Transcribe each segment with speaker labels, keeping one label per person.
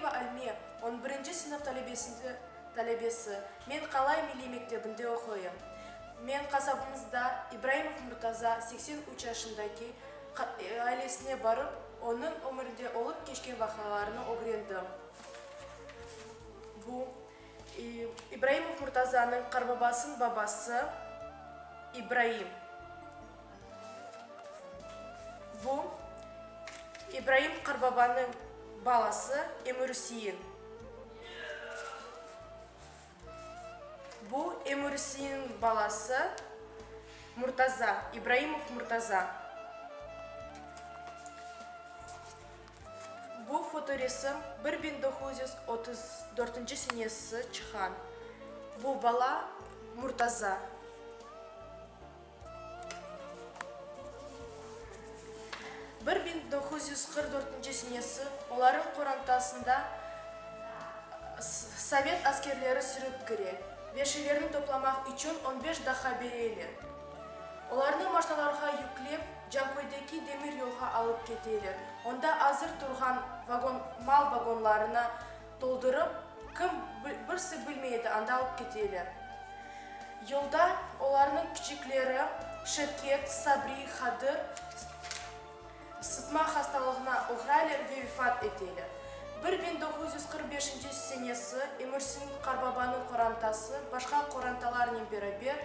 Speaker 1: Bariyeva Alme, on birinci sınıf talebesi, Men Qalay milliy mektebinde oquyım. Men qasabımızda İbraimov Murtaza, 83 yaşındaki, ailesine barıp, onıñ ömürinde olıp keçken vaqialarnı ögrendim. Bu, İbraimov Murtazanıñ qarbabasınıñ babası İbraim. Bu, İbraim qarbabanıñ balası Emirüsein. Bu, Emirüseinniñ balası Murtaza, İbraimov Murtaza. Bu fotoresim 1934 senesi çıqan. Bu bala Murtaza. 1944 senesi olarıñ qorantasında sovet askerleri sürip kire ve şeylerni toplamaq içün on beş daqqa bereler. Olarnı maşnalarğa yüklep, Canköydeki demir yolğa alıp keteler. Onda azır turğan vagon mal vagonlarına toldurıp, kim birisi bilmey edi, anda alıp keteler. Yolda olarnıñ kiçikleri Şevket, Sabri, Hadır sıtma hastalığına oğraylar ve vefat eteler. 1945 senesi Emirsin qarbabanıñ qorantası başqa qorantalarnen beraber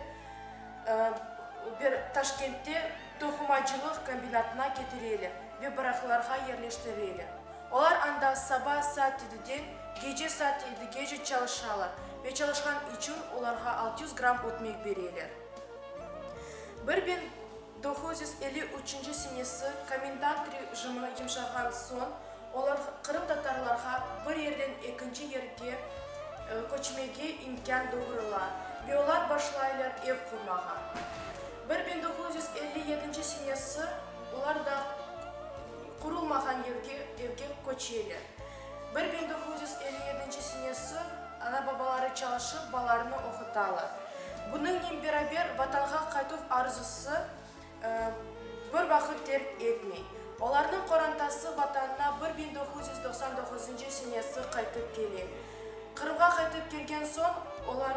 Speaker 1: Taşkentte toqumacılıq kombinatına ketireler ve baraqlarğa yerleştireler. Olar anda saba saat yediden gece saat yedigece çalışalar ve çalışqan içün olarğa 600 gramm ötmek bereler. 1953 senesi komendant rejimi yımşağan soñ olar qırımtatarlarğa bir yerden ekinci yerge köçmege imkân doğurıla ve olar başlaylar ev qurmağa. 1957 senesi olar da qurulmağan yerge evge köçeler. 1957 senesi ana-babaları çalışıp, balalarını oqutalar. Bunıñnen beraber Vatanğa qaytuv arzusı bir vaqıt terk etmey. Olarnıñ qorantası Vatanına 1999 senesi qaytıp kele. Qırımğa qaytıp kelgen soñ, olar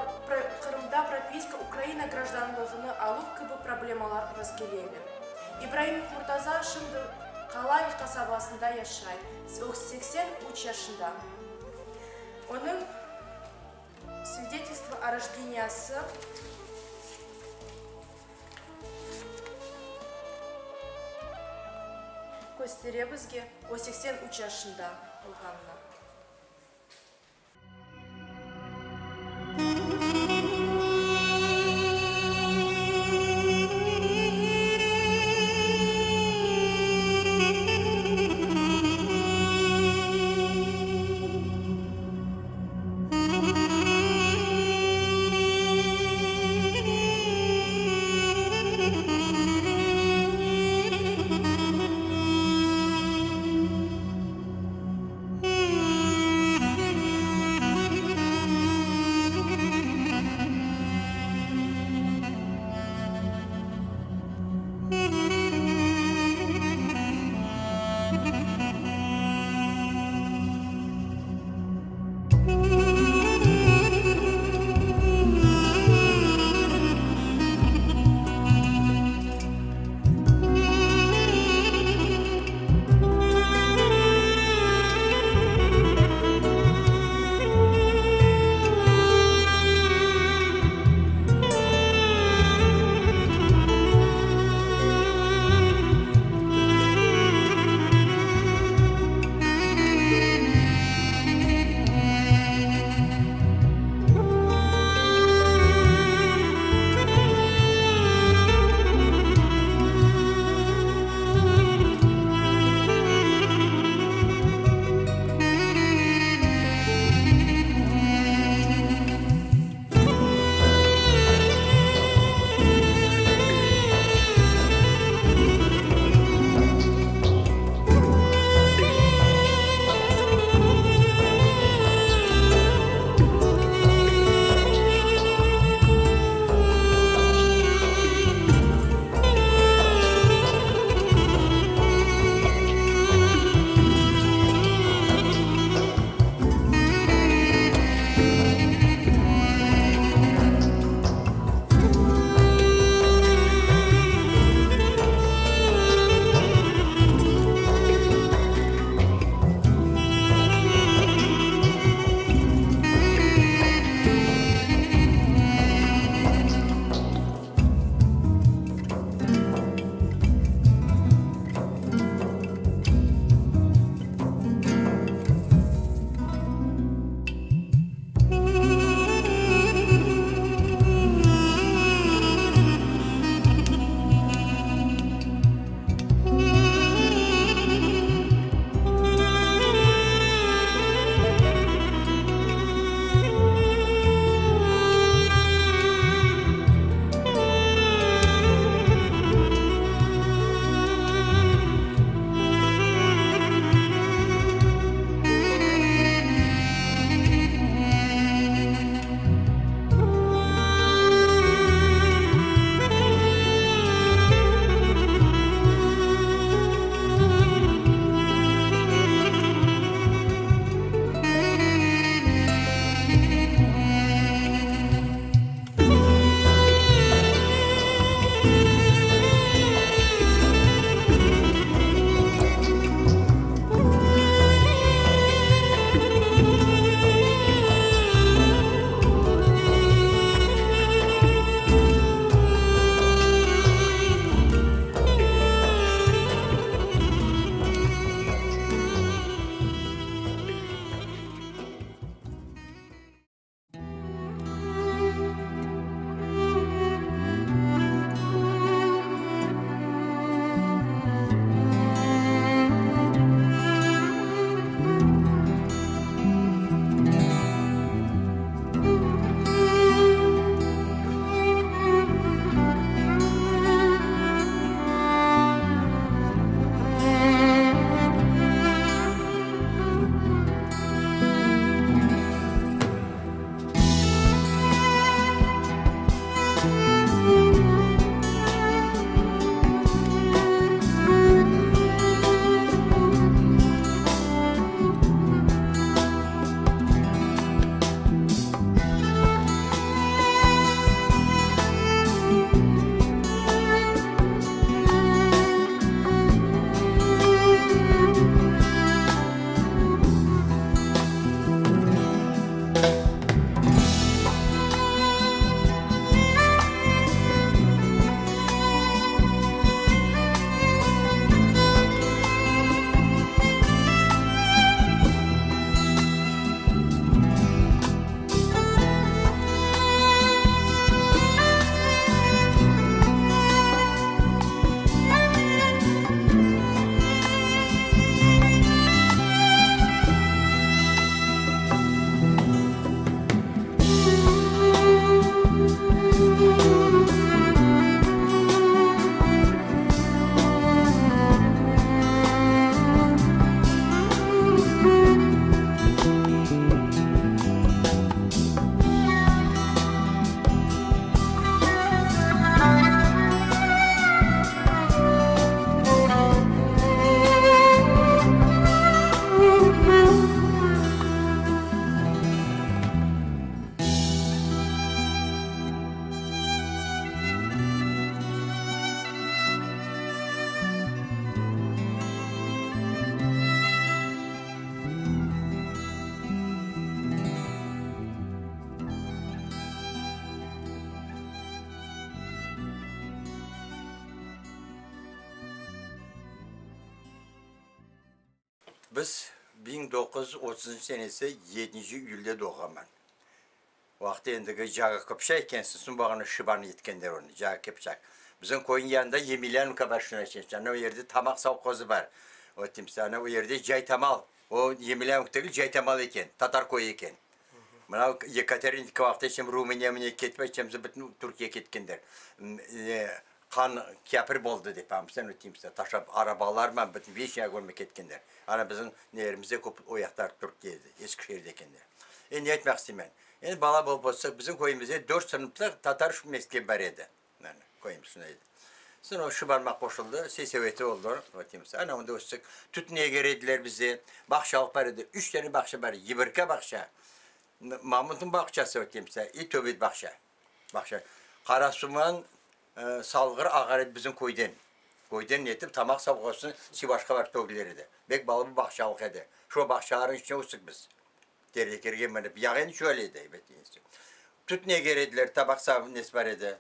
Speaker 1: Qırımda propiska, Ukraina grajdanlığını aluv kibi problemalar rastkeleler. İbraimov Murtaza şimdi Qalay qasabasında yaşay, o 83 yaşında. Onıñ svidetelstvo o rojdeniyası köstere bizge, o 83 yaşında olğanını.
Speaker 2: Biz 1930 senesi yedinci iyülde doğğanman. Vaqtı endigi Cağı Qıpçaq ekensiñ, soñ bağına Şiban etkenler onı, Cağı Qıpçaq. Bizim köyniñ yanında Yemelyanovka bar, şunday şey, ana o yerde tamaq sovhozı bar. O timsal, ana o yerde Caytamal, o Yemelyanovka degil, Caytamal eken, tatar köyü eken. Mına Yekaterinka vaqtı içen Rumıniya mine ketip içemiz bütün Türkiye ketkenler. Qan kâpir boldı dep, amsan o timsal, taşlap arabalarman bütün veşya körmey ketkenler. Ana bizim nelerimiz de köp o yaqta Türkiyede, Eskişehirde ekenler. Endi ne aytmaq isteymen? Endi bala bolıp olsaq, bizim köyümizde dört sınıfta tatar mektebi bar edi. Yani köyümüz şunday edi. Soñ o Şıbarmaq qoşuldı, selsoveti oldı, o timsal. Ana onda össek, tütün eger ediler bizde, bağçalıq bar edi. Üç tane bağça bar edi, Yibirka bağça, Mamutnıñ bağçası o timsal, i Töbet bağça. Bağça. Qarasuman Salğır ağar edi bizim köyden. Köyden netip tamaq sovhozını Sivaşqa barıp tögdiler edi. Bek bala bir bağçalıq edi. Şo bağçalarnıñ içine östik biz. Terekerge minip, yağı endi çöl edi, ebet. Tütün eger ediler, tabaq nesi bar edi,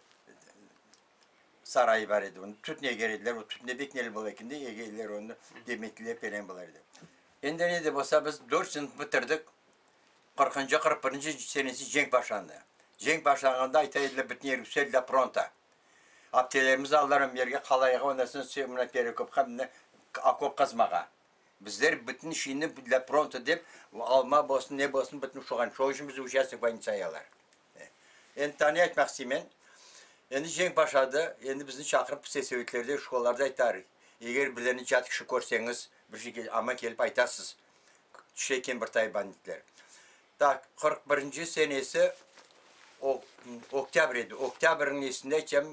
Speaker 2: sarayı bar edi. Onı tütün eger ediler, o tütün de bek neli bola eken de, ege ediler onı, demetliler pelen bola edi. Endi ne de bolsa biz dört sınıf bitirdik. Qırqıncı, 41-nci senesi cenk başlandı. Cenk başlanğanda ayta ediler bütün yer vse dlâ fronta. Aptelerimizni aldılar o yerge qalayğa, ondan soñ mına Perekopqa mına okop qazmağa. Bizler bütün şeyni dlâ fronta dep, alma bolsun, ne bolsun, bütün şoğan. Şoñ içün bizni uçastnik voyny sayalar. Endi taa ne aytmaq isteymen? Endi cenk başladı, endi bizni çaqırıp selsovetlerde, şkolalarda aytar, eger birilerini cat kişi körseñiz, bir şey, aman kelip aytasız. Tüşe eken bir tay banditler. Tak, 41-nci senesi oktâbr edi. Oktâbrniñ nesinde cem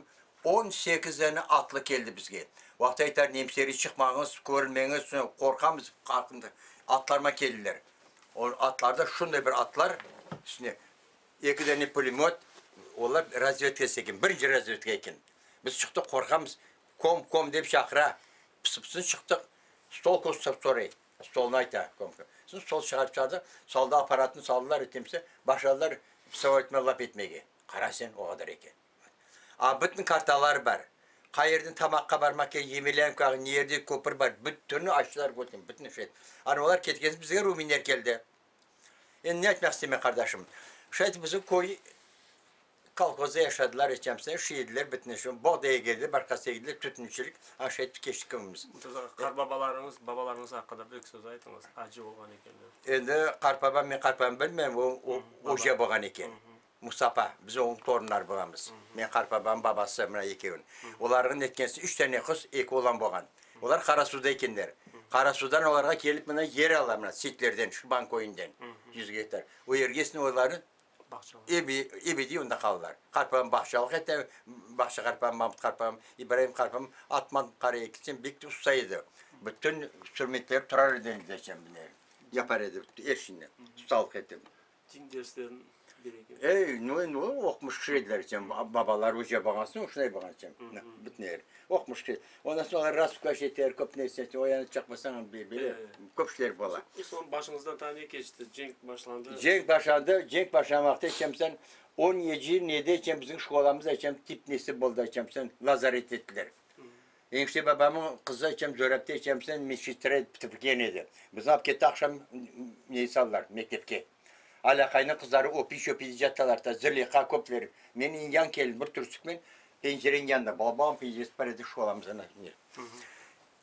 Speaker 2: 18 dane atlı keldi bizge. Vaqtı aytar, nemseler çıqmañız, körünmeñiz, qorqamız, atlarma keldiler. O atlarda şunday bir atlar, üstüne eki dane pulemöt, olar razvedkası eken, birinci razvedka eken. Biz çıqtıq, qorqamız, kom, kom dep çaqıra. Pısıp-pısın çıqtıq, stol kösterip soray. Stolnı ayta, komka. Soñ stol çıqarıp çıqardı, saldı apparatnı saldılar etemse, başladılar samoletmen laf etmege. Qara sen, o qadar eken. A bütün kartaları bar. Qayerden tamaqqa barmaq kerek, Yemelyankağa, ne yerde köpür bar, bütünni açtılar kötün, bütün şey. Ana olar ketken soñ bizge ruminler keldi. Endi ne aytmaq isteymen, qardaşım? Şayet bizim köy Kolhozda yaşadılar, eçemse, şu yediler, bütün şu boğday egerdiler, başqası egerdiler, tütünçilik, ana şu etip keçtik ömrümiz.
Speaker 3: Murtaza ağa, qartbabalarıñız, babalarıñız aqqında bir-eki söz aytıñız, acı olğan ekenler.
Speaker 2: Endi qartbabam, men qartbabamnı bilmeyim, o, o oca bolğan eken, Mustafa, biz onıñ torunları bolamız. Men qartbabamnıñ babası, mına ekevin. Olarnıñ netkensi üç tane qız, eki oğlan bolğan. Olar Qarasuvda ekenler. Qarasuvdan olarğa kelip mına yer ala, mına Seyitlerden, Şuban köyünden, yüz gektar. O yerge esin olarnı Ebediy onda qaldılar. Qartbabam bağçalıq etti, bağça qartbabam, Mamut qartbabam, İbraim qartbabam atman qara ekilsen bek de usta edi. Bütün sürmetleri turar edi elinde, yapar edi er şeyni, ustalıq etti.
Speaker 3: Din derslerini bere eken.
Speaker 2: Ey, no, no, oqumış kişi ediler, sen babaları oca bolğan soñ, şunday bolğan sen, bütün yer. Oqumış kişi. Ondan soñ olar raspukaj eter, köp nerse, o yana çaqmasañ, böyle köp şeyler bola.
Speaker 3: Soñ başıñızdan taa ne keçti? Cenk başlandı.
Speaker 2: Cenk başlandı. Cenk başlanğan vaqıtta aytacam sen, on yedi nede aytacam bizim şkolamız aytacam tip nesi boldı aytacam sen, lazaret ettiler. Enişte babamıñ qızı aytacam Zorapte aytacam sen medsestra bitirgen edi. Bizni alıp ketti aqşam neye saldılar mektepke. Alâqaynıñ qızları öpiy-şöpiy catalar ta Züleyha köpler. Men yan keldim bir türsükmen pencereniñ yanında babam penceresi bar edi şkolamızda.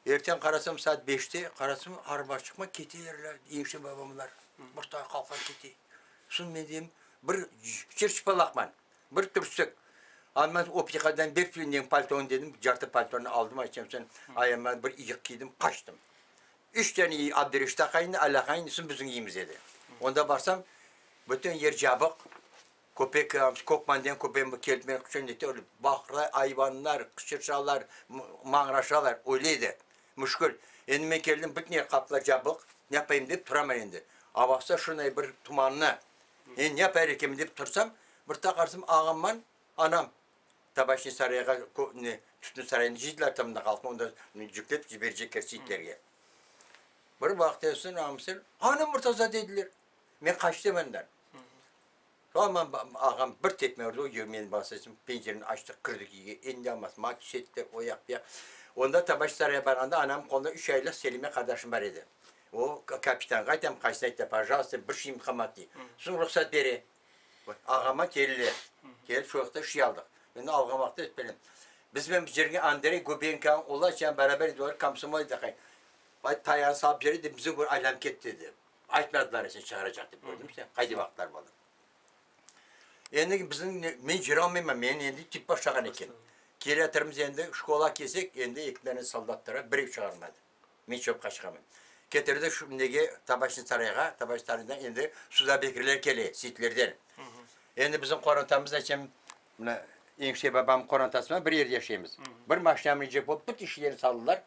Speaker 2: Erten qarasam saat beşte, qarasam araba çıqmay keteler, enişte babamlar bir ta qalqa kete. Soñ men deyim, bir çır-çıpalaqman, bir türsük. Andan optikadan ber tüyünden paltonı dedim, cartı paltonı aldım, aytsam sen, ayağıma bir iyıq kiydim, qaçtım. Üç tane Abdureşit aqaynı, Ali aqaynı, soñ bizim üyimiz edi. Onda barsam, bütün yer cabıq, Köpek, Kökmanden köpegim kelip meni quçan ete, öyle baqıra, ayvanlar qıçırşalar, mañraşalar, öyle edi. Müşkül. Endi men keldim, bütün yer qapılar cabıq, ne yapayım dep turaman endi. Avası şunday bir tumanlı. Endi ne yapar ekenmen dep tursam, bir taqarsam ağamman anam tabaçnıy sarayğa, ne, tütün sarayını cıydılar ta mında halqnı, onda yüklep ciberecekler seyitlerge. Bir vaqıt esin, ağam, Ana Murtaza dediler. Men qaçtım ondan. Aman ağam bir tepme urdı, o meni basa, pencereni açtıq, kirdik üyge, endi almaz, maña tüsettiler, o yaq, bu yaq. Onda Tabaş saraya barğanda anamnıñ qolunda üç aylıq Selime qardaşım bar edi. O kapitanğa aytam, qaysına ayta, pajalsta, bir şeyim qalmadı dey. Soñ ruhsat bere. Ağama keldiler. Kelip şu vaqıtta şey aldıq. Endi alğan vaqıtta bilem. Biz men bir yerge Andrey Gubenkonıñ oğlu beraber edi, olar komsomol edi. Ay, tayağını salıp yere dep, bizni körip aylanıp ketti dedi. Aytmadılar seni çağıracaq dep, kördiñmi sen, qayda vaqıtlar boldı. Endi bizim, men cüre almayman, meni endi tip başlağan eken. Kelâtırmız endi, şkola kelsek, endi eki dane soldat tura, birev çağırmadı. Men çoq qaçqanman. Ketirdi şu nege, Tabaçnıy sarayğa, Tabaçnıy saraydan endi sudabekirler kele, seyitlerden. Endi bizim qorantamız neçem, mına, eñişte babamnıñ qorantasıman bir yerde yaşaymız. Bir maşina minecek bolıp, bütün işlerini saldılar.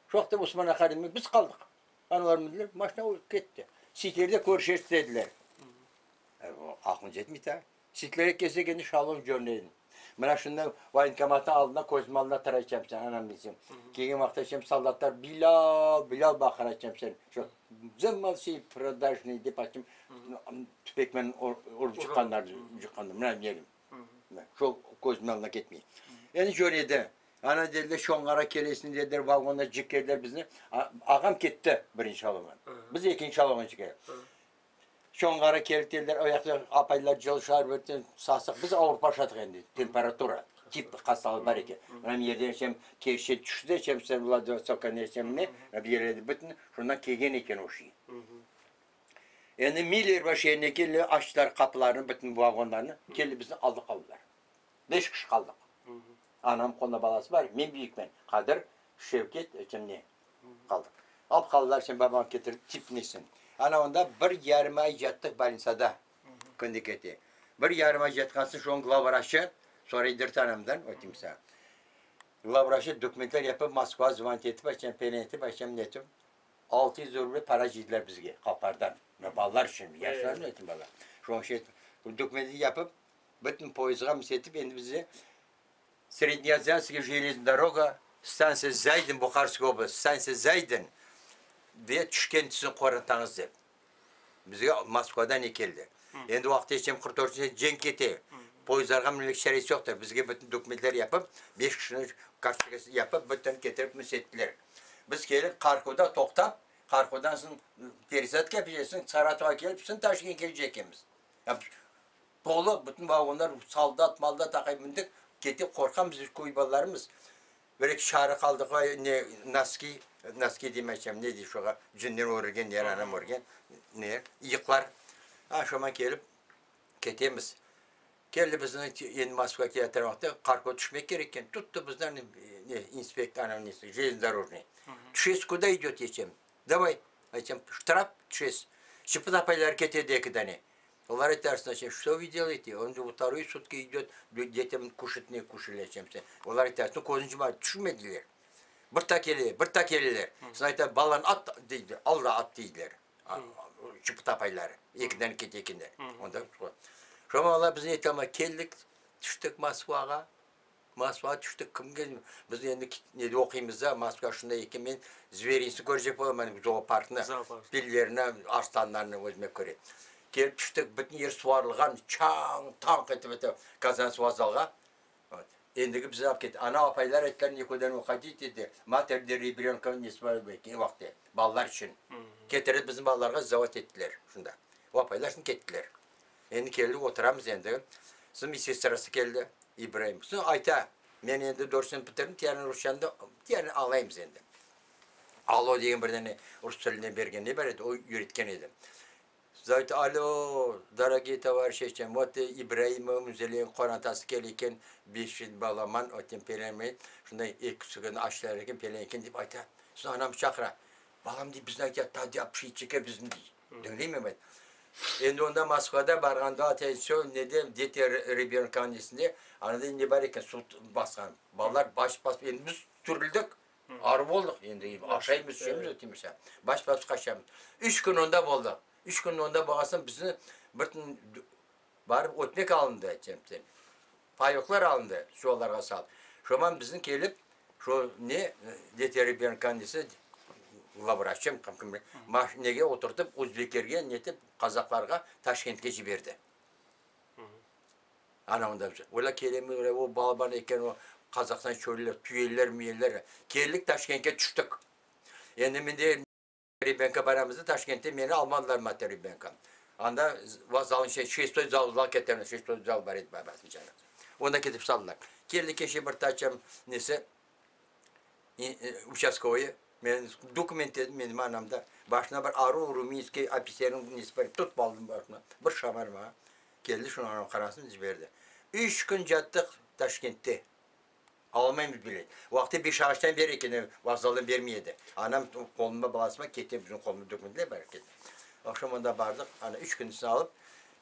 Speaker 2: Şu vaqıtta Osman aqa dedim, biz qaldıq. Analar mindiler, maşina ketti. Seytlerde körüşersiz dediler. Aqlıñ yetmey ta. Seytlere kelsek endi şalon körmeydim. Mına şunda voyenkomatnıñ aldında közüm aldında tura içem sen, anam desem. Kelgen vaqıtta içem soldatlar Bilal, Bilal baqıra içem sen. Şu zımmal şey prodajnıy dep açım tüfekmen urıp çıqqanlar, çıqqanlar. Mına nerim. Şol közümniñ aldından ketmey. Endi köredi. Ana dediler, Çoñğara kelesiñ dediler, vagonda ciklediler bizni. Ağam ketti birinci şalonğa. Biz ekinci şalonğa cikledi. Çoñğara kelip dediler, o yaqta apaylar cılışar, bütün sasıq. Biz avrupaşadıq endi, temperatura, tip hastalığı bar eken. Mına yerden şem keçti, tüşti, şem sen Vladivostokka ne şem ne, bir yerlerde bütün şundan kelgen eken o şey. Endi Miller şeerine keldi, açtılar qapılarnı, bütün vagonlarnı, keldi bizni aldı qaldılar. Beş kişi qaldıq. Anam qolunda balası bar, men büyükmen, Qadir, Şevket, ötüm ne, qaldıq. Alıp qaldılar, sen babam ketirip tip nesin. Ana onda bir yarım ay yattıq bolnitsada, künde kete. Bir yarım ay yatqan soñ şoñ glavvraçı soraydırdı anamdan, o timsa. Glavvraçı dokumentler yapıp Moskvağa zvonit etip, aytacam, pelen etip, aytacam, netip. 600 ruble para cıydılar bizge, qalqardan. Balalar içün, yaşlar mı ötüm bala. Şoñ şey, dokumenti yapıp, Bütün poyezdğa misetip, endi bizi Sredneaziyatskiy jelezna doroga, stansiya Zaydin, Buharskiy oblast, stansiya Zaydin de tüşken siziñ qorantañız dep. Bizge Moskvadan ne keldi. Endi o vaqıt eşitem, 44 sene cenk kete. Poyezdlarğa minmek çaresi yoqtır. Bizge bütün dokumentler yapıp, beş kişini kartoçkası yapıp, bütün ketirip misettiler. Biz kelip Harkovda toqtap, Harkovdan soñ peresadka yapacaq, soñ Saratovğa kelip, soñ Taşkentke kelecek ekenmiz. Tolu, bütün vagonlar soldat, maldat aqay mindik, kete qorqamız biz köy balalarımız. Bir eki şarı qaldıq, vay, ne, noski, noski demeycem, ne dey şoğa, cünden örülgen, er anam örgen, ne, yıqlar. A, şoman kelip ketemiz. Keldi bizni endi Moskvağa kelyatqan vaqıtta Harkov tüşmek kerek eken, tuttı bizni, ne, inspektor, anavı nesi, железнодорожный. Tüşesiz, kuda idöte, desem, davay, aytsam, ştraf, tüşesiz. Şıpıt apayları ketedi eki dane. Olar aytarsın, sen što vy delайте, on же vtorıy sutki idöt, detem kuşat ne kuşali çemse. Olar aytarsın, közün cuma tüşmediler. Bir ta kele, bir ta keleler. Soñ ayta, balanı at deydi, al da at deydiler. Çıpıt apayları, ekiden kete ekenler. Onda Şoña olar bizni aytama, keldik, tüştik Moskvağa. Moskvağa tüştik, kimge, biz endi nede oquymız da, Moskva şunday eken, men Zverintsni körecek bolam, zooparknı, fillerini, arslanlarnı özüme köre. Kelip tüştik, bütün yer suvarılğan, çañ-tañ etip ete Kazanskiy vokzalğa. Endigi bizni alıp ketti. Ana apaylar ayttılar, nikuda ne uhodite, de, mater de rebrönka nesi bar eken vaqtı, balalar içün. Ketirip bizni balalarğa zavod ettiler şunda. O apaylar şimdi kettiler. Endi keldik, oturamız endi. Soñ medsestrası keldi, İbraim. Soñ ayta, men endi dört sene bitirdim, tiyarini rusçanı da, tiyarini añlaymız endi. Allo degen bir dane rus tilinden bergen ne bar edi, o öğretken edi. Soñ ayta, allo, dorogiye tovarişi, vot İbraimov Münzeleniñ qorantası kele eken, beş balaman, öten pelen, şunday eki kün açlar eken, pelen eken dep ayta. Soñ anam çaqıra, balam dey, bizni ayta, tadya pişeytçeke bizni dey. Diñleymi men? Endi onda Moskvada barğanda atension nede deti rebenka nesinde anada ne bar eken suv basqan. Balalar baş basıp endi biz sürüldik. Arı boldıq endi aşaymız içemiz ötemiz. Baş basıp qaçamız. Üç kün onda boldıq. Üç kün onda bolğan soñ bizni bir barıp ötmek alındı cempten. Payoklar alındı çuvallarğa salıp. Şoman bizni kelip şo ne deti rebenka nesi glavvraçım kim nege oturtıp özbeklerge netip qazaqlarğa Taşkentke ciberdi. Ana onda biz ola kelemiz oraya o balaban eken o Qazaqstan çöller tüyeler müyeler keldik Taşkentke tüştik. Endi mende. Rebenka baramız da Taşkentte meni almadılar Mater Rebenka. Anda vokzalnıñ şey, şestoy zalğa keterler, şestoy zal bar edi babasınıñ canı. Onda ketip saldılar. Keldi keşe bir taçam nesi, uçastkovoyı, men dokument dedim, menim anamda başına bir aru ruminskiy ofiserniñ nesi bar, tutıp aldım başına, bir şamar maña. Keldi şunı anam qarasın, jiberdi. Üç kün cattıq Taşkentte. Almaymız bilet. O vaqıtta Beşağaçtan bere eken, vokzaldan bermey edi. Anam qoluma balasıma kete, bizim qolumızda dokumentler bar eken. Aqşam onda bardıq, ana üç kün alıp,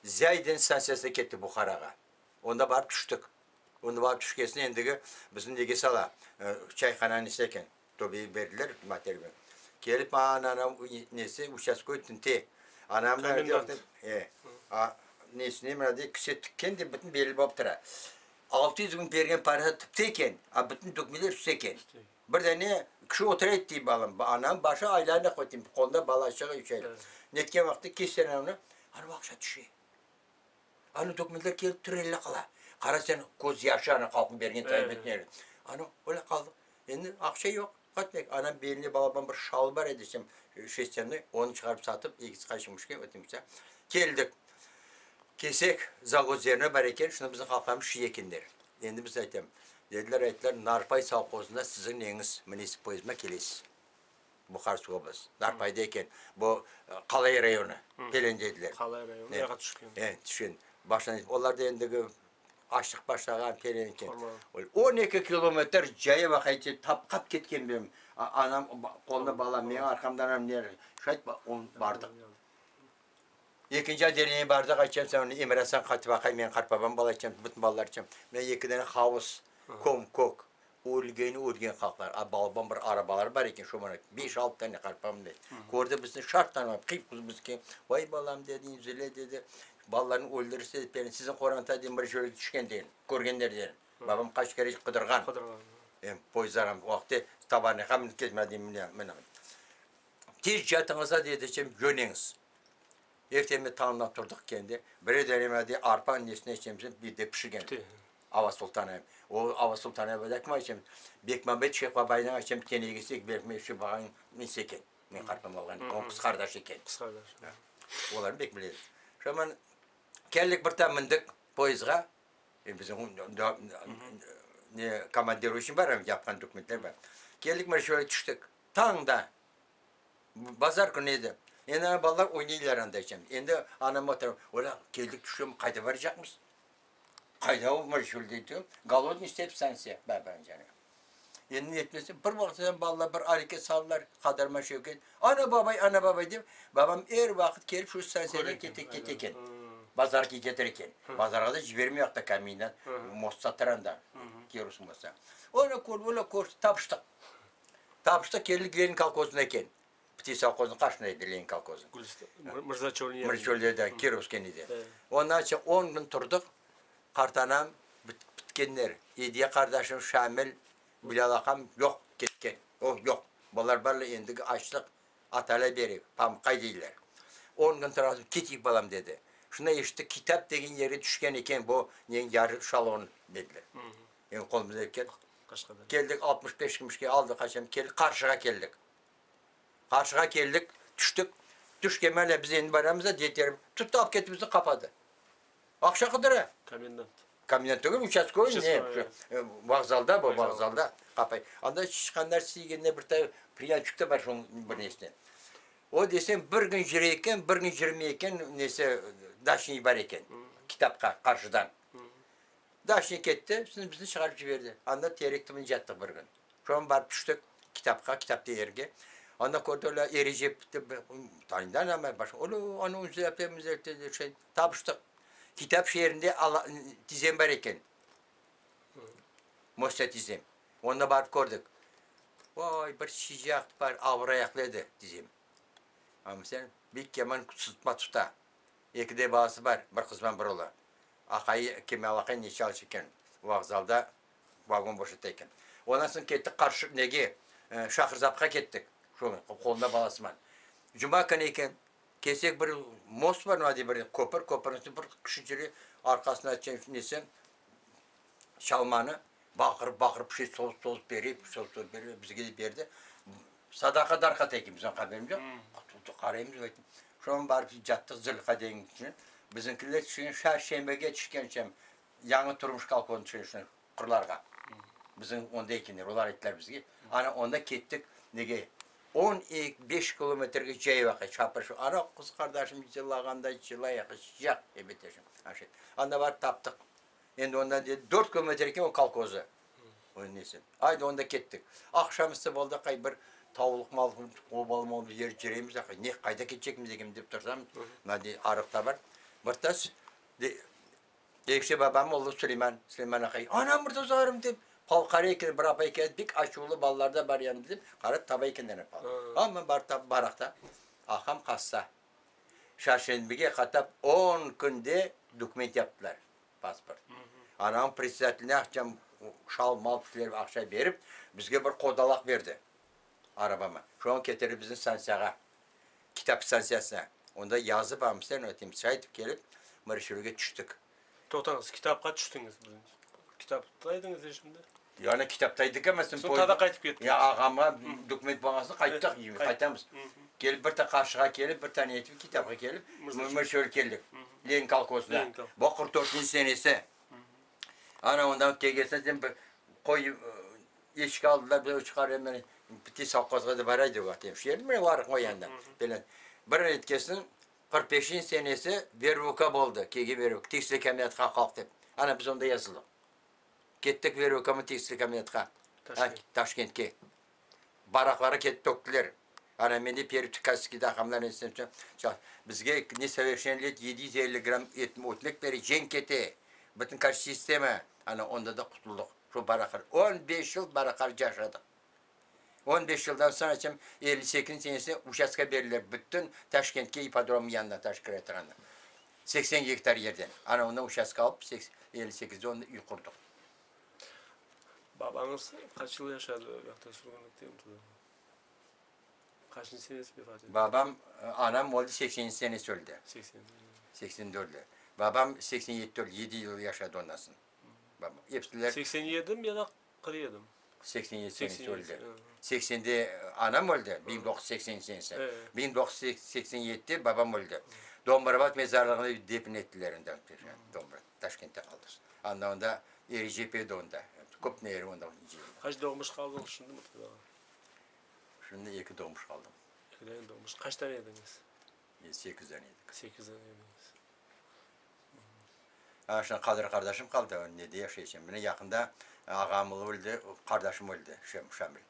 Speaker 2: Zayden stantsiyasına kettik Buharağa. Onda barıp tüştik. Onda barıp tüşkesine endigi bizni nege sala, çayhananıñ içine eken. Töbeyi berdiler materbe. Kelip maña anam nesi, uçastkoy tinte. Anam da e, nesine mına dey, kise tikken de bütün belli bolıp tura. 600 biñ bergen parası tüpte eken, a bütün dökmeler üstte eken. Bir dane kişi otura edi dey balam, anam başı aylanıq o deyim, qolunda balaçığı üç aylıq. Netken vaqıtta kesse anamnı, ana aqşa tüşe. Ana dökmeler kelip türelle qala. Qara sen köz yaşı ana halqıñ bergen taymetine. Ana öyle qaldıq. Endi aqça yoq. Qatmek. Anam beline balaban bir şal bar edi sem şestennıy, onı çıqarıp satıp, ekisi qaçmışke, ötmüşte. Keldik. Kesek Zagozerno bar eken, şunda bizim halqlarımız şiy ekenler. Endi biz aytam, dediler, ayttılar, Narpay sovhozında siziñ neñiz, minesiz poyezdma kelesiz. Buharsk oblast, Narpayda eken, bu Qalay rayonı, kelen dediler.
Speaker 3: Qalay rayonı, yağa tüşken.
Speaker 2: E, tüşken. Baştan, olar da endigi açlıq başlağan, kelen eken. 12 kilometr caya baqaycı, tapqap ketken benim. Anam qolunda balam, menim arqamdan anam ne, şayt bardıq. Ekinci otdeleniye bardıq, aytacam sen onı Emir-Asan qaytıp aqay, menim qartbabam bala aytacam, bütün balalar aytacam. Men eki dane havuz, kom, kök, ölgeni ölgen halqlar, a balaban bir arabaları bar eken, şo mana beş-altı tane qartbabam dey. Kördi bizni şart tanımap, qıyıp bizge, vay balam dedi, üzüle dedi, balalarnı öldürse dedi, siziñ qoranta dedim bir şöyle tüşken dedim, körgenler dedim. Babam qaç kere qıdırğan.
Speaker 3: Qıdırğan.
Speaker 2: Em poyezdlarğa o vaqıtte tabarnıqa minip ketmedi, mına, mına. Tez catıñızda dedi, çem yöneñiz. Ertemi tañdan turdıq kendi. Birer dane de arpa nesine içemiz, bir de pişirgen. Ava Sultan O Ava Sultan da kim aytacam? Bekmambet Şeyh babaynıñ aytacam tenegesi Bekmambet Şeyh babanıñ nesi eken. Men qartım olğan, onıñ qız qardaşı eken.
Speaker 3: Qız qardaşı.
Speaker 2: Olarnı bek biledi. Şoman keldik bir tam mindik poyezdğa. Bizim ne komandirovıçnıy bar, yapqan dokumentler bar. Keldik mına şöyle tüştik. Tañda, bazar künü edi. Endi ana balalar oynaylar anda içen. Endi anam otura, Olâ, keldik tüşüyorum, qayda baracaqmız? Qayda o Mırşül deydi. Golodniy step stansiya, babanıñ canı. Endi ne etmesi, bir vaqıttan balalar bir areket saldılar, Qadarman Şevket, ana babay, ana babay dep, babam er vaqıt kelip şu stansiyadan kete, kete eken. Bazarğa keter eken. Bazarğa da jibermey aqta komendant, most satar anda, kerosın bolsa. Öyle körip, öyle körüştik, tapıştıq. Tapıştıq, keldik Lenin kolhozına eken. Piti sovhozınıñ qarşısında edi Lenin kolhozı.
Speaker 3: Mırzaçölniñ yanında.
Speaker 2: Mırzaçölde, Kirovskiy nede. Ondan soñ on kün turdıq, qartanam bitkenler. Ediye qardaşım Şamil, Bilâl aqam yoq, ketken. O, yoq. Bular barla endigi açlıq atala berek, pamıqay deyler. On kün turasın, keteyik balam, dedi. Şunda eşittik, Kitap degen yerge tüşken eken bu neñ yarı şalon, dediler. Endi qolumızda eken. Keldik, 65 kümüşke aldıq, qaçam keldik, qarşığa keldik. Qarşığa keldik, tüştik. Tüşken mele biz endi baramız da, deterim. Tuttı, alıp ketti bizni, qapadı. Aqça qıdıra.
Speaker 3: Komendant.
Speaker 2: Komendant tügül, uçastkovoy ne, vokzalda bu, vokzalda qapay. Anda çıqqanlar, siygenler bir ta priyançuk da bar şunıñ bir nesine. O desem bir kün jüre eken, bir kün jürmey eken, nesi, daçniy bar eken, kitapqa, qarşıdan. Daçniy ketti, soñ bizni çıqarıp jiberdi. Anda terek tübünde yattıq bir kün. Soñ barıp tüştik kitapqa, kitap yerge. Anda kördiler, Erecep dep, tanıylar amma, başqa, olo, anı özü şey, tapıştıq. Kitap şeerinde tizem bar eken, Mostya tizem. Onda barıp kördik. Vay, bir sıcaq bar, avur ayaqlı edi tizem. Amma sen, bek yaman sıtma tuta. Eki de balası bar, bir qızman bir oğlan. Aqayı, Kemal aqay ne çalışa eken, vokzalda vagon boşata eken. Ondan soñ kettik qarşı nege, Şahrzapqa kettik, şu qolunda balasıman. Cuma künü eken, kelsek bir most bar, nima dey, bir köpür, köpürniñ üstünde bir kişi yüre, arqasına nesi, çalmanı, baqırıp-baqırıp bir şey sozıp-sozıp bere, sozıp-sozıp bere, bizge de berdi. Sadaqa darqata eken, bizim haberimiz yoq. Qaraymız, şoña barıp cattıq Zılqa degen kişini. Bizimkiler tüşken şarşenbege tüşkençe yañı turmuş kolhozınıñ tüşken qırlarğa. Bizim onda ekenler, olar ayttılar bizge. Ana onda kettik nege, on eki, beş kilometrge cayav aqay, çapır. Ana qız qardaşım cılağanda cılay aqay, sıcaq, elbette. Anda barıp taptıq. Endi ondan dedi, dört kilometr eken o kolhozı. O nesi. Aydı onda kettik. Aqşam üstü boldı, qay bir tavlıq malıq obalı mobalı bir yer cüremiz aqay. Ne, qayda ketecekmiz eken dep tursam, mına dey, arıqta bar. Bir tas de, ekşi babam oldı Suleyman, Suleyman aqay. Anam Murtazarım dep, pal qara eken, bir apay keldi, pek açuvlı balalar da bar yanında dep, qara taba ekenler pal. Amma barıp tap baraqta, aqam hasta. Şarşenbige qatap on künde döküment yaptılar. Pasport. Anam predsedateline aqçam şal-mal pişlerip aqça berip, bizge bir qodalaq berdi, arabama. Şoña ketirdi bizni stansiyağa, kitap stansiyasına. Onda yazıp almışlar, öteyim, şaytip kelip, Mırışevge tüştik.
Speaker 3: Toqtañız, kitapqa tüştiñiz birinci. Kitapta ediñiz ya şimdi?
Speaker 2: Yani kitapta edik ama
Speaker 3: Soñ tada qaytıp kettiñiz.
Speaker 2: Ya ağamğa döküment bolğan soñ qayttıq, qaytamız. Kelip bir ta qarşığa kelip, bir tane etip kitapqa kelip, Mırışevge keldik. Lenin kolhozına. Bu 44-nci senesi. Ana ondan kelgen soñ bir qoy eşik aldılar, bizni çıqarıp hemen piti sovhozğa da baray dep atayım. Şu yerde mine varıq o yanda. Bir etkesin 45-nci senesi vervuka boldı, kege vervuk, tekstil kombinatqa qalq dep. Ana biz onda yazıldıq. Kettik vervukamı tekstil kombinatqa, Taşkentke. Baraqları ketip töktüler. Ana mende Pervtikatsskiyde aqamlar bizge nesoverşennolet 750 gramm et ötmek bere, cenk kete, bütün kaç sistema, ana onda da qutuldıq. Şu baraqlar. 15 yıl baraqlar yaşadıq. 15 yıldan soñ aytsam, 58 senesi uçastka berdiler bütün Taşkentke ipodromnıñ yanına taş kire turğanda. 80 gektar yerden. Ana ondan uçastka alıp, 58-de onda üy qurdıq.
Speaker 3: Babañız qaç yıl yaşadı o yaqta sürgünlikte Murtaza ağa? Qaçıncı senesi vefat etti?
Speaker 2: Babam, anam oldı sekseninci senesi öldi.
Speaker 3: Seksen.
Speaker 2: 84-de. Babam 87-de öldi, yedi yıl yaşadı ondan soñ. Babam. Episiler.
Speaker 3: 87 mi ya da 47 mi?
Speaker 2: 87 senesi öldi. 80-de anam öldi, 1980 senesi. 1987-de babam öldi. Dombrabat mezarlığında defin ettiler indi. Dombrabat, Taşkentte qaldı. Anda onda Erecep edi onda. Köp neri onda.
Speaker 3: Qaç doğmuş qaldıñız şimdi Murtaza ağa?
Speaker 2: Şimdi eki doğmuş qaldım.
Speaker 3: Eki dane doğmuş. Qaç tane ediñiz?
Speaker 2: Sekiz dane edik.
Speaker 3: Sekiz dane ediñiz.
Speaker 2: Ana şundan Qadır qardaşım qaldı, nede yaşay şimdi. Mine yaqında ağam öldi, qardaşım öldi, Şamil. Şamil.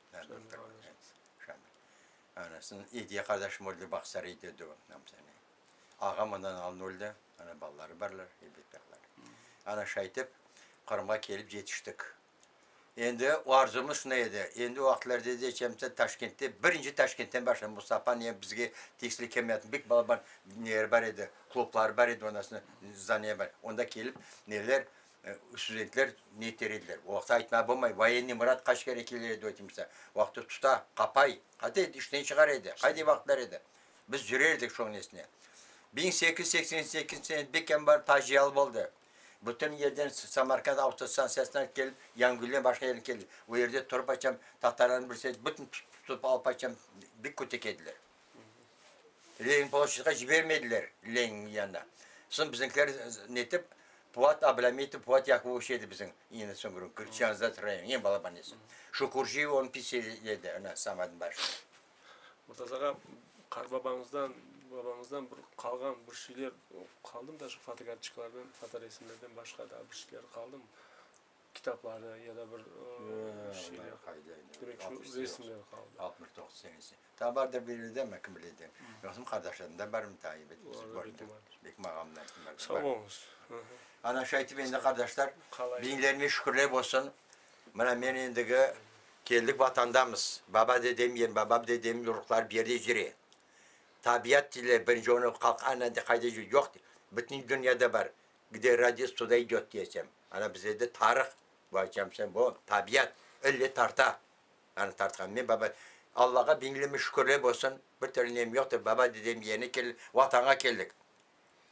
Speaker 2: Anasını Ediye qardaşım öldi, Bağçasarayda edi o. Ağam ondan aldın öldi, ana balaları barlar, elbette. Ana şaytip Qırımğa kelip yetiştik. Endi arzumız şunday edi, endi o vaqıtlarda deçemse Taşkentte, birinci Taşkentten başladı Mustafa ne bizge tekstil kombinatınıñ bek balaban neleri bar edi, klubları bar edi, ondan soñ zdaniye bar, onda kelip neler, studentler ne eter ediler. O vaqıtta aytmağa bolmay, voyennıy Murat qaç kere keler edi o timsa, o vaqıtta tuta, qapay, qayda edi, işten çıqar edi, qayday vaqıtlar edi. Biz yürer edik şoñ nesine. 1888 sene bek ambar facialı boldı. Bütün yerden Samarkand avtostantsiyasından kelip, Yangülden başqa yerden keldi. O yerde turıp aytsam, tatarlarnı bilse, bütün tutıp alıp aytsam, bek kötek ediler. Lenin ploşçadqa jibermediler, Leninniñ yanına. Soñ bizimkiler netip, Puat Ablâmitov, Puat Yakubovич edi bizim endi soñ Kirçanzat rayonı, eñ balaban nesi. Şukurciyev onı pis edi, ana, Samadnıñ başı.
Speaker 3: Murtaza ağa, qartbabañızdan, babañızdan bir qalğan bir şeyler qaldımı da şu fotokartoçkalardan, fotoresimlerden başqa daa bir şeyler qaldımı? Kitapları ya da bir şeyler. Demek şu resimler qaldı.
Speaker 2: 69 senesi. Ta bardır bir yerde ama kim biledi. Yoqsa qardaşlarımda barmı ta ebet. Bek mağamda.
Speaker 3: Sağ oluñız.
Speaker 2: Ana şaytip endi qardaşlar, biñlerine şükürler bolsun. Mına men endigi keldik vatandamız. Baba-dedem yer, babam-dedemniñ ruhları bir yerde yüre. Tabiat deyler, birinci onı halq ana qayda yüre, yoq, bütün dünyada bar. Gde rodis, tuda idöt diyesem. Ana bizde de tarih, bu aytacağım sen, bu tabiat, ille tarta. Ana tartqan. Men baba, Allağa biñleme şükürler bolsun, bir türlü nem yoqtır, baba-dedem yerine keldik, vatanğa keldik.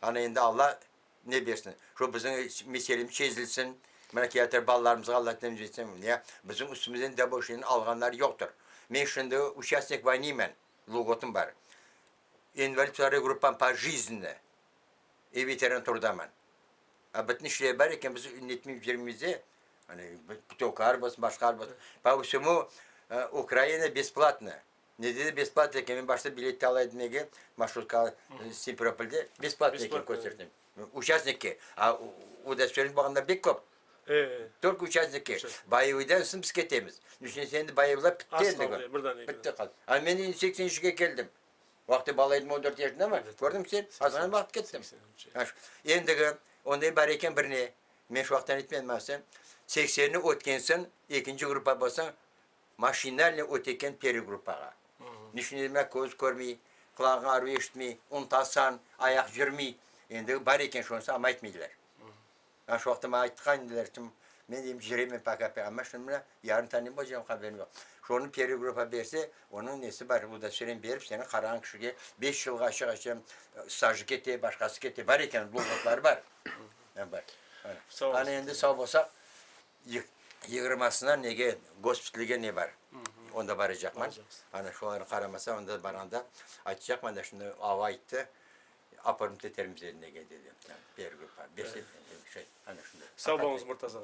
Speaker 2: Ana endi Alla ne bersin, şu bizim meselemiz çezilsin, mına kiyatır balalarımızğa Alla temiz etsin, ya bizim üstümizden de bu şeyni alğanları yoqtır. Men şimdi uçastnik voynıymen, lugotım bar. İnvalid vtoroy gruppam pojiznnıy i veteran trudaman. A bütün işler bar eken, biz netmeymiz yerimizde, hani putevkalar bolsun, başqalar bolsun. Po vsemu Ukraina besplatno. Ne dedi besplatno eken, men başta bilet ala edim nege, marşrutka Simferopolde besplatno eken kösterdim. Uçastnikke. A udostvereniye bolğanlar bek köp. Tolko uçastnikke. Boyevoydan soñ biz ketemiz. Nüşün endi boyevoylar pitti
Speaker 3: Az
Speaker 2: endi.
Speaker 3: qaldı, birden eki.
Speaker 2: Pitti qaldı. A men endi seksen üçke keldim. Vaqtı bala edim, on dört yaşında mı? Kördiñ sen, azğana vaqıt kettim. Endigi, onday bar eken bir ne, men şu vaqıttan etmedim aslen, seksenni ötken soñ, ekinci gruppa bolsañ, maşinalno öte eken pervıy gruppağa. Niçün dedim, köz körmey, qulağıñ aruv eşitmey, unutasañ, ayaq yürmey. Endigi bar eken şonısı, amma aytmaydılar. Ana şu vaqıtta maña aytqan ediler, men deyim, cüremen poka, amma şimdi mına yarın tanıyım olacağım, haberim yoq. Şonı pervıy gruppa berse, onıñ nesi bar, udostoveren berip seni qarağan kişige beş yılğa aşağıca stajı kete, başqası kete, bar eken, lğotları bar. Bar. Ana endi sağ bolsaq, yigirmasına nege, gospitalge ne bar, onda baracaqman. Ana şolarnı qaramasa, onda barğanda aytacaqman da, şimdi ava ayttı, Aparıp ketermiz eline, dedi. Bergi berse, şey, ana şunday.
Speaker 3: Sağ oluñız, Murtaza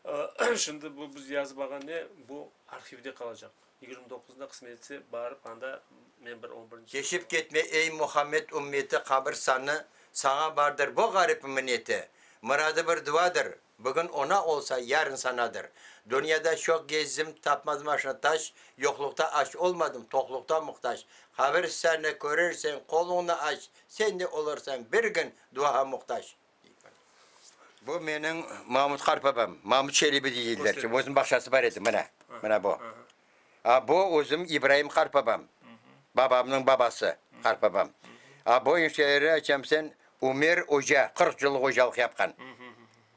Speaker 3: ağa. Şimdi bu biz yazıp alğan ne, bu arhivde qalacaq. Yigirmi doquzında qısmet etse, barıp anda men bir on birinci.
Speaker 2: Keçip ketme, ey, Muhammed ümmeti, qabir sanı, saña bardır bu ğarip minneti. Mıradı bir duadır, Bugün ona olsa, yarın sanadır. Dünyada çoq gezdim, tapmadım aşına taş, Yoqluqta aç olmadım, toqluqta muhtac. Qabir seni körerseñ, qoluñnı aç, Sen de olursañ bir gün duağa muhtac. Bu meniñ Mamut qartbabam, Mamut Çelebi deydiler, özüniñ bağçası bar edi, mına, mına bu. A bu özüm İbraim qartbabam, babamnıñ babası, qartbabam. A bu enşeleri aytsam sen, Ümer oca, 40 yıllıq ocalıq yapqan.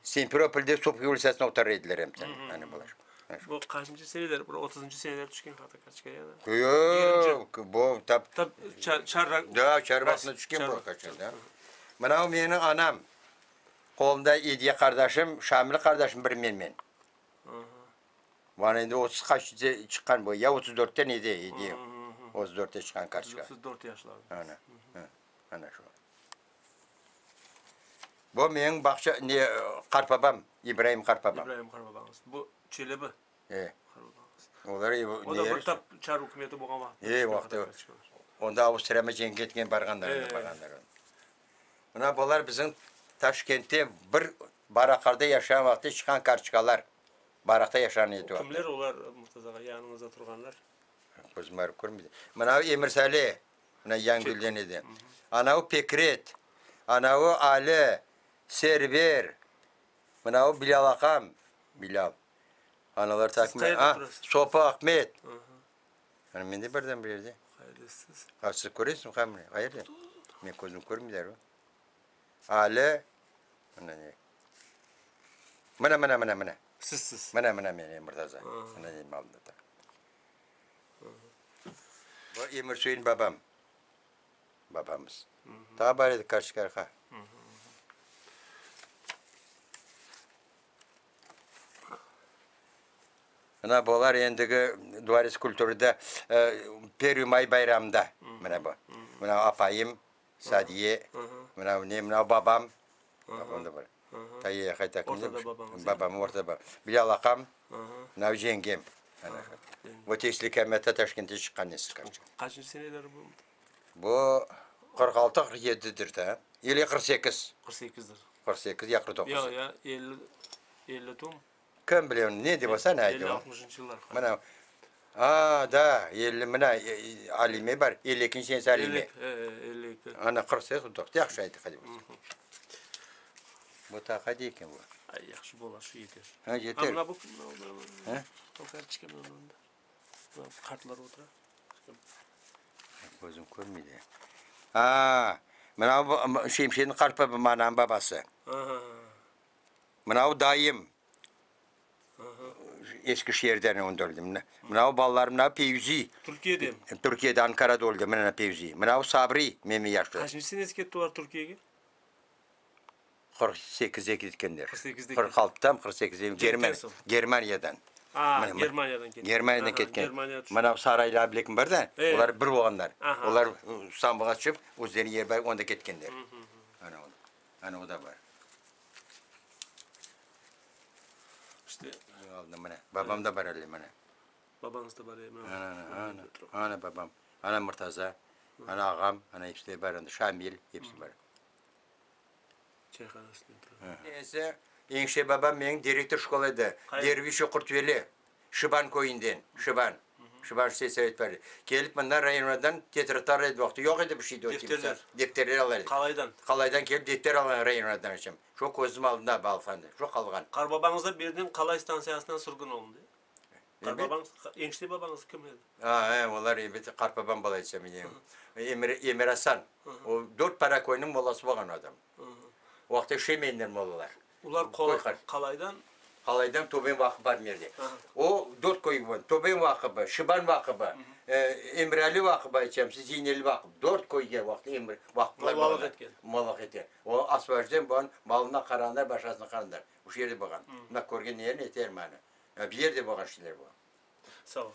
Speaker 2: Simferopolde Subhi ulisasında oturır ediler em sen, ana bular.
Speaker 3: Bu qaçıncı seneler, bir otuzıncı seneler tüşken fotokartoçka ya da?
Speaker 2: Yoq, bu tap.
Speaker 3: Tap çar.
Speaker 2: Da, çar vaqtında tüşken bu kaçan, da. Mına bu meniñ anam. Qolunda Ediye qardaşım, Şamil qardaşım bir menmen. Bana endi otuz qaç çıqqan bu, ya otuz dörtten edi, edi, otuz dörtte çıqqan kartoçka.
Speaker 3: 34 yaşlarda.
Speaker 2: Ana, ana şu. Bu menim bağça, ne, qartbabam, İbraim qartbabam.
Speaker 3: İbraim qartbabañız. Bu Çelebi
Speaker 2: E.
Speaker 3: qartbabañız.
Speaker 2: Olar
Speaker 3: O da bir tap çar ükümeti bolğan vaqıtta.
Speaker 2: E, vaqtı. Onda Avstriyağa cenk etken barğanlar, barğanlar. Mına bular bizim Taşkentte bir baraklarda yaşağan vaqıtta çıqqan kartoçkalar. Barakta yaşağan edi vaqıtta.
Speaker 3: Kimler olar, Murtaza ağa, yanıñızda turğanlar?
Speaker 2: Közüm barıp körmeydi. Mınavı Emirsali, mına Yangülden edi. Anavı Pekret, anavı Ali, Server, mınavı Bilâl aqam, Bilâl. Analar
Speaker 3: Siz
Speaker 2: taqım,
Speaker 3: qayerde
Speaker 2: a,
Speaker 3: turasız?
Speaker 2: Sofa Ahmet. Ana men de birden bir yerde.
Speaker 3: Qayerdesiz?
Speaker 2: A, siz köresiñmi, qayerde? Men közüm körmeyler. Ali, mına ne. Mına, mına, mına, mına.
Speaker 3: Sizsiz.
Speaker 2: Mına, mına men, Murtaza. Mına elim aldında. Bu Emir babam. Babamız. Taa bar edi kartoçka. Mına bular endigi Dvorets kulturıda Pervıy may bayramında. Mına bu. Mına apayım Sadiye. Mına ne, mına babam. Babam da bar. Tayya qayta
Speaker 3: Ortada babañız.
Speaker 2: Babam ortada bar. Bilâl aqam. Mına yengem. Bu tekstil kombinatı Taşkentte çıqqan eski kartoçka.
Speaker 3: Qaçıncı seneler bu?
Speaker 2: Bu 46 47-dir da. Ili 48.
Speaker 3: 48-dir.
Speaker 2: 48 ya 49.
Speaker 3: Ya, ya 50 50 tum.
Speaker 2: Kim bile, ne dep olsa ne aytı.
Speaker 3: 50-60 yıllar.
Speaker 2: Mına a, da, 50 mına Alime bar, 52 senesi Alime.
Speaker 3: 52.
Speaker 2: Ana 48 49 yahşı ayttı qade bolsa. Bu ta qade eken bu?
Speaker 3: Ay, yahşı bola, şu yeter.
Speaker 2: Ha, yeter.
Speaker 3: A, mına bu, mına,
Speaker 2: Ha?
Speaker 3: O kartoçka mına mında. Mına qartlar otura.
Speaker 2: Közüm körmeydi. A, mına bu Şemşenniñ qartbabam, anamnıñ babası.
Speaker 3: Aha.
Speaker 2: Mına bu dayım. Eskişehirden onda öldi. Mına bu balalarım, mına Fevzi.
Speaker 3: Türkiyede mi?
Speaker 2: Türkiyede, Ankarada öldi, mına Fevzi. Mına bu Sabri, menim yaşlı.
Speaker 3: Qaçıncı senesi ketti olar Türkiyege?
Speaker 2: 48-de ketkenler.
Speaker 3: 48-de
Speaker 2: 46-dan 48-de
Speaker 3: Cenkten soñ.
Speaker 2: Germaniyadan.
Speaker 3: A, Germaniyadan ketken.
Speaker 2: Germaniyadan ketken. Mına Saraylı Ablekim bar da, olar bir bolğanlar. Olar İstanbulğa tüşip, özleriniñ yeri bar, onda ketkenler. Ana o, ana o da bar.
Speaker 3: İşte.
Speaker 2: Mına, babam da bar öyle, mına.
Speaker 3: Babañız da bar, e, mına.
Speaker 2: Ana, ana, ana babam, ana Murtaza, ana ağam, ana episi de bar onda, Şamil, episi bar.
Speaker 3: Çayhana üstünde turğan.
Speaker 2: Neyse, eñişte babam menim direktor şkola edi, Dervişi Qurtveli, Şiban köyünden, Şiban, Şiban selsovet bar edi. Kelip mından rayonlardan tetratlar edi, o vaqıtta yoq edi bir şey de o timsal.
Speaker 3: Defterler.
Speaker 2: Defterler ala edik.
Speaker 3: Qalaydan.
Speaker 2: Qalaydan kelip defter alğan rayonlardan içim. Şo közüm aldında balfandı, şo qalğan.
Speaker 3: Qarbabañız da birden Qalay stansiyasından sürgün olundı. Qarbabañız, eñişte babañız kim edi?
Speaker 2: A, e, olar ebet, qartbabam bala etse menim. Emir, Emirasan. O dört para köyniñ mollası bolğan o adam. O vaqıtta Şemeynden mollalar.
Speaker 3: Olar
Speaker 2: Köy
Speaker 3: Qalaydan?
Speaker 2: Qalaydan Töben Vaqı bar merde. O dört köy bar. Töben Vaqı bar, Şiban Vaqı bar, Emirali Vaqı bar aytacağım, Zeyneli Vaqı. Dört köyge vaqıt emir, vaqıplar
Speaker 3: Mollalıq
Speaker 2: bolğan.
Speaker 3: etken.
Speaker 2: Mollalıq etken. O Asvajden bolğan, malına qaranlar, başqasına qaranlar. Şu yerde bolğan. Mına körgen yerin eterim anı. Bir yerde bolğan şeyler bu.
Speaker 3: Sağ ol.